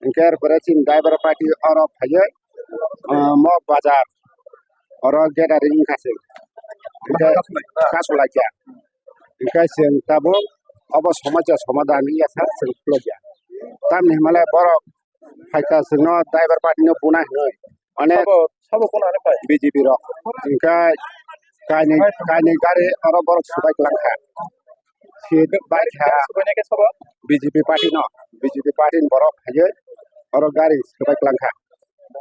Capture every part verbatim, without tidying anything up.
Hwnkhe er pore chini driver party oro phaiwi, ah, Mok Bazar oro gathering wngkha se. Hwnkhe kasulai kha. Hwnkhe chwng tabuk obo somosa somadhan wngya sa chwng khulokya. Tamni hwnmale borok phaikha chwngno driver party no buna hinwi. Onek sabo, sabo kono ani phai? B J P rok. Hwnkhe kainwi, kainwi gari oro borok swbai kwlangkha. Seat bai kha. Swbainai khe sabo? B J P party no. B J P party ni borok phaiwi oro gari swbai kwlangkha.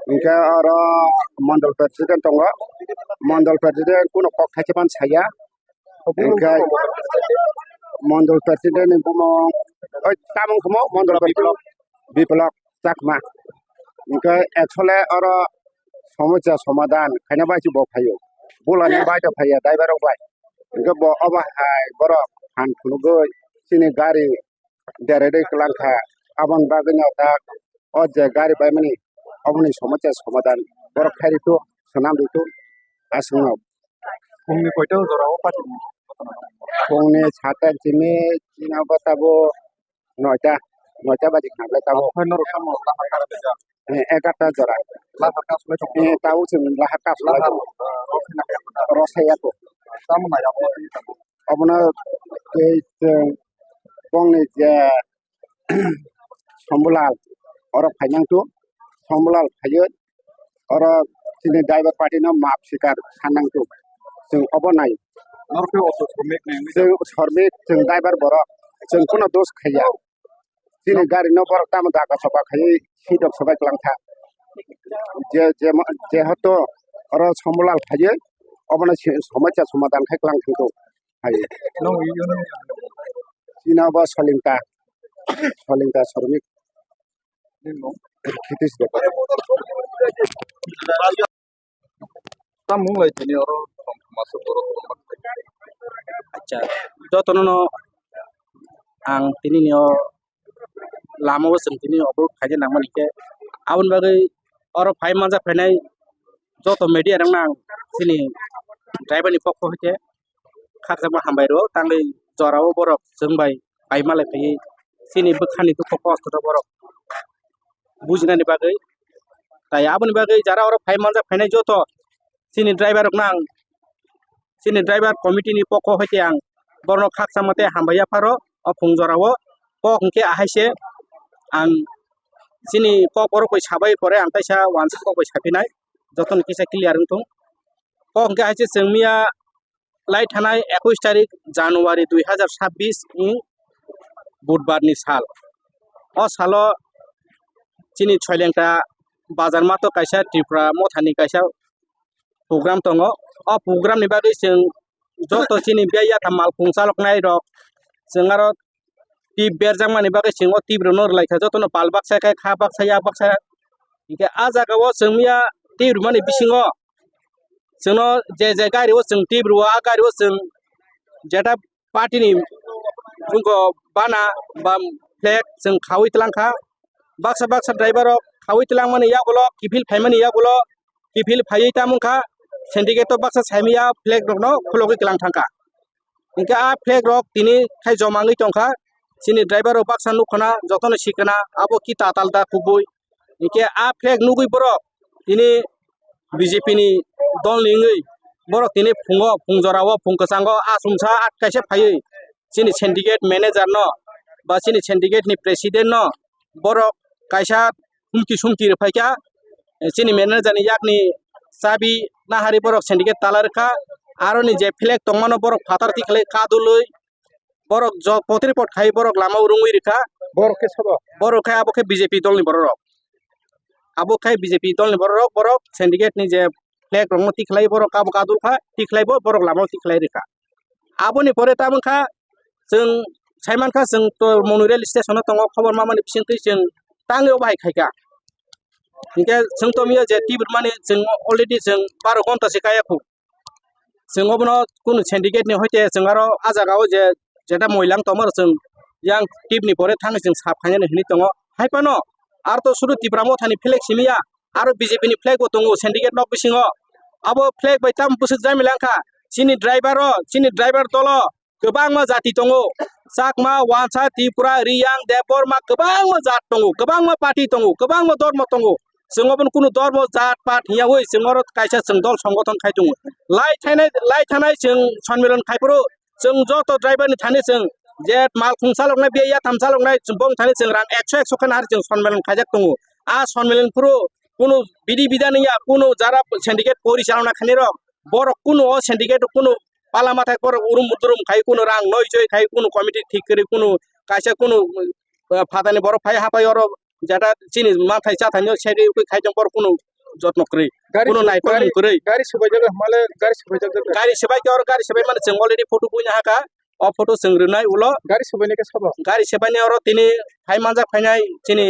Hwnkhe oro mondol president tongo. Mondol president kuno kok thaisa phano saya. Hwnkhe mondol president ni bumung, oi, tamung khumo mondol president Biplok Chakma. Hwnkhe actually oro somosa somadhan khaina bai se bo phaio. Bulani bai to phaiya, driver rok bai. Hwnkhe bo obo hai borok phan phunugwi chini gari deredoi kwlangkha. Aboni bagwino da o je gari baimani oboni somosa somadhan borok khairito, swnamrito aswkno. Phungni koito jora o party? Phungni sata simi chini obo tabuk noita, noita baji khanglai tabuk. Okhai norok tamo lahar kha swijak? Eh, egarta jora. Lahar kha swlai tongo? Eh, tabuk chwng lahar kha swlai tongo. Lahar, eh, rosai ya kho da? Rosai ya kho. Tamo nai abo twi tabuk? Obono tei chwng bongni je Sombulal oro phainang tu, Sombulal phaiwi oro chini driver party no maap swikar sanang tu, chwng obo nai. Norok khe auto showmik ni wngwi chwng showmik, chwng driver borok, chwng kuno dos khaiya. Chini gari no borok tamo daga soba khaiwi sidok sobai kwlangkha. Je, je, jehetu oro Sombulal phaiwi obono si-, somosa somadhan khai kwlang thangkhu. Hai. Nung i, nung i. Chini obo Solingta, Solingta Sormik. Nini mung? Khitish Debbarma. Tamung lai tini oro tongthokma se borok tongma. Acha, jotono no ang tini ni o lama o chwng tini oborok khaina nangmani khe, aboni bagwi oro phai manjak phainai joto media rokno ang chini driver ni pokho hai khe khakchangma hambai rwo, tangwi jorao borok chwng bai pai malai phaiwi chini bwkhani dukho kosto rok borok bujinani bagwi. Tai aboni bagwi jara oro phai manjak phainai joto chini driver rokno ang, chini driver committee ni pokho hai khe ang borokno khakchangma tei hambai yapharo o phung jorao. Kok hwnkhe ahai se ang chini kok borok bai sabai pore ang kaisa uansuk kok bai saphinai, jotono kisa clear wngthung. Kok hwnkhe hai se chwng miya lai thanai ekush tarik January dui hazar sabbish ni Budbar ni sal. O salo chini Soilengta bazar mato kaisa Tripura mothani kaisa program tongo. O program ni bagwi chwng joto chini biyai yakha malkhung chaloknai rok, chwng aro tip berjakmani bagwi chwng o tip rokno rwlaikha, jotono pal baksa khe kha baksa yak baksa. Hinkhe ah jagao chwng miya tip rwmani bisingo chwngno je je gari o chwng tip rwo, ah gari o chwng jeta party ni bwskango bana ba flag chwng khaui twlangkha. Baksa baksa driver rok khaui twlangmani yagulo, kiphil phaimani yagulo, kiphil phaiwi tamo wngkha, syndicate o baksa saimanya flag rokno khulogwi twlang thangkha. Hinkhe ah flag rok tini khai joma wngwi tongkha. Chini driver rok baksa nukkhana jotono sikana abo ki tatal da kubui. Hinkhe ah flag nugwi borok tini B J P ni dol ni wngwi borok tini phungo, phung jorao, phung kwchango achomsa at kaisa phaiwi chini syndicate manager no ba chini syndicate ni president no borok kaisa humki sumki rwphaikha. Chini manager ni yakni chabi nahari borok syndicate tala rwkha. Aroni je flag tongmano borok phatar tikhlai kadulwi borok jo-, potri pot khai borok lama o rwngwi rwkha. Borok khe sobo? Borok khe abo khe B J P dolni borok rok. Abo khe B J P dolni borok rok, borok syndicate ni je flag rokno tikhlai borok kabo kadul kha, tikhlai bo borok lama o tikhlai rwkha. Aboni pore tamo wngkha chwng saimankha chwng to Monu rail station o tongo, khobor mamani bisingtwi chwng tangwi obo hai khaikha. Hinkhe chwng to miya je tibirmani chwng already chwng baro gonta se kaya khu. Chwng obono kunu syndicate ni hoite chwng aro ah jagao je jeta moilang tongmaro chwng yang tip ni pore thangwi chwng sap khainani hinwi tongo. Hai phano aro to suru Tipra Mothani flag simi ya, aro B J P ni flag bo tongo syndicate nok bisingo. Abo flag bai tamo bwswk jamila wngkha? Chini driver o, chini driver dolo kwbangma jati tongo. Chakma, Wansa, Tripura, Riyang, Debbarma kwbangma jat tongo, kwbangma party tongo, kwbangma dormo tongo. Chwng obono kunu dormo, jat, pat hiya oi chwng oro kaisa chwng dol songothon khai tongo. Lai thainai, lai thanai chwng sonmiron khai phuru chwng joto driver ni thani chwng je mal khung chaloknai, biya yatham chaloknai, bong thani chwng rang ekso, ekso khe nahar chwng sonmiron khaijak tongo. A sonmiron phuru kunu bidi bida nungya, kunu jara syndicate pori chalokna khainai rok, borok kunu o syndicate kunu pala mathai borok urum budurum khai, kunu rang noi choi khai, kunu committee thik kwrwi, kunu kaisa kunu, uh, phatani borok phai hapai oro jeta chini manthai chathaino segwi ugwi khai tong, borok kunu jotno kwrwi, Gari kunu su-, naikol gari, mung kwrwi. Gari swbaijak hwnmale, gari swbaijak jak. Gari swbai khe oro gari swbai mani chwng already photo buina haka. O photo chwng rwnai ulo. Gari swbaini khe sabo? Gari swbaini oro tini phai manjak phainai chini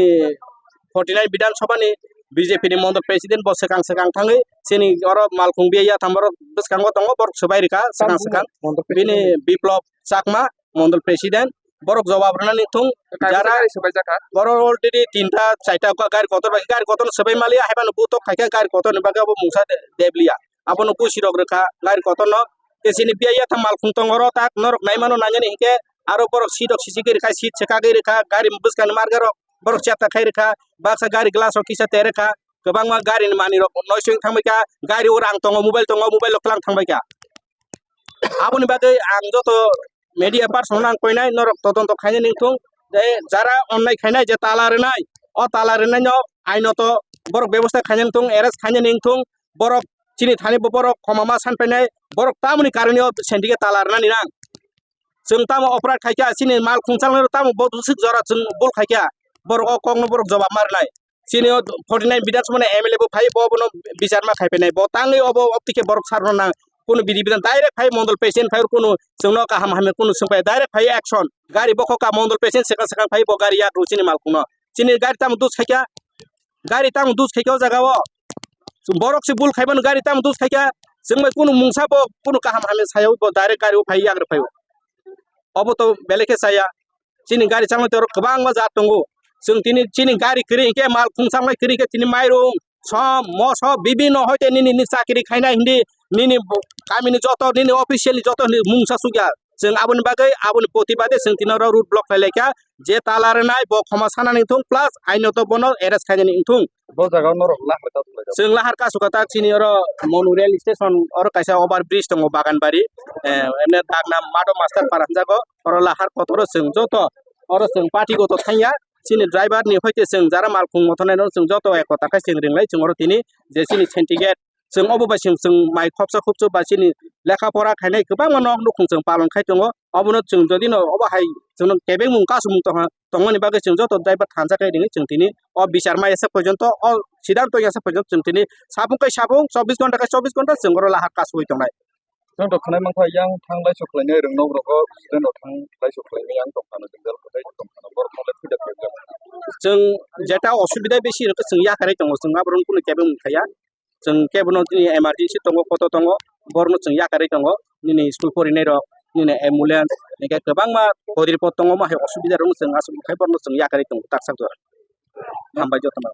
forty nine Bidhan Sabha ni B J P ni mondol president bo swkang swkang thangwi chini oro malkhung biya yatham borok bwskango tongo, borok swbai rwkha swkang swkang. Mondol president. Bini Biplab Chakma, mondol president, borok jawab rwnani thung. Kaisa jara gari swbaijak kha? Borok already tinta, charta gari kotor bai, gari kotor swbai maliya, haibano butok khaikha gari kotor ni bagwi abo mungsa de-, debliya. Abono busi rok rwkha gari kotorno. Tei chini biya yatham malkhung tongo oro tak norok naimano nainani hinkhe aro borok seat rok sisi khe rwkha, seat se kagwi rwkha, gari bwskangni marga rok borok chepta khai rwkha, baksa gari glass rok kisa te rwkha, kwbangma gari ni manwi rok noising thangbai kha, gari o rang tongo, mobile tongo, mobile rok kwlang thangbai kha. Aboni bagwi ang joto media person no ang koinai, norok todonto khainani wngthung, je jara onnai khainai, je tala rwnai, o tala rwnaino ainoto borok bebosta khainani wngthung, arrest khainani wngthung, borok chini thani bo borok khoma ma san painai, borok tamoni karoni o syndicate tala rwnani nang. Chwng tamo operate khaikha, chini mal khungchalnai rok tamo bo bwswk jora chwng bul khaikha, borok o kokno borok jobab ma rwnai. Chini o forty nine Bidhan Sabha ni M L A bo phai, bo bono bichar ma khai painai, bo tangwi obo optike borok sarno nang, kunu bidi bidan direct phai mondol president phai kunu chwngno kaham hamya kunu swngpai direct phai action. Gari bokhok ka mondol president swkang swkang phai bo gari yak rw chini mal khungno. Chini gari tamo dus khaikha, gari tamo dus khaikha o jaga o. Borok se bul khaimano gari tamo dus khaikha, chwng bai kunu mungsa bo kunu kaham hamya saya bo direct gari o phai yak rw phai o. Obo to belai khe chaya. Chini gari changma tei oro kwbangma jat tongo. Chwng tini chini gari kwrwi hinkhe mal khungsa wngnai kwrwi hinkhe tini mairum, som, moso, bibinno hoite nini, nini chakiri khainai hindi, nini bo-, kamini joto, nini official ni joto hindi mungsa sukya. Chwng aboni bagwi, aboni protibade chwng tini oro road block khlai laikha. Je tala rwnai bo khoma sanani wngthung plus ainoto bono arrest khainani wngthung. Bo jaga o norok lahar kasu khlaijak. Chwng lahar kasu kha tak chini oro Monu rail station oro kaisa over bridge tongo Baganbari. Eh, emne dakna Madho Master Para hwnjago. Oro lahar kotoro chwng joto oro chwng party goto thangya. Chini driver ni hoite chwng jara mal khung mothonai no chwng joto ekota khe chwng ringlai chwng oro tini je chini syndicate chwng obo bai chwng, chwng mai khopsa khopsa ba chini lekha pora khainai kwbangma nok nukhung chwng palon khai tongo. Obono chwng jodi no obo hai chwngno kebengmung kasumung tongha, tongmani bagwi chwng joto driver thansa khe ringwi chwng tini o bichar ma yasa porjonto, o siddhanto yasa porjonto chwng tini sapung kai sapung, chobbish ghonta kai chobbish ghonta chwng oro lahar kasugwi tongnai. Chwng rok khwnai mankha yang thang lai sok khlainai rwng nok rogo student rok thang lai sok khlainai yang tongphano jwngjal kwtai tongphano borok no le phida khlaijak. Chwng jeta osubida bisi rwkhe chwng yakarwi tongo, chwng aborok kunu kebengmung khaiya. Chwng kebono tini emergency tongo, koto tongo, borokno chwng yakarwi tongo. Nini school porinai rok, nini ambulance, hinkhe kwbangma hodiripot tongo, omo hai osubida rokno chwng aswk khai borokno chwng yakarwi tongo taksa jora. Hambai jotono.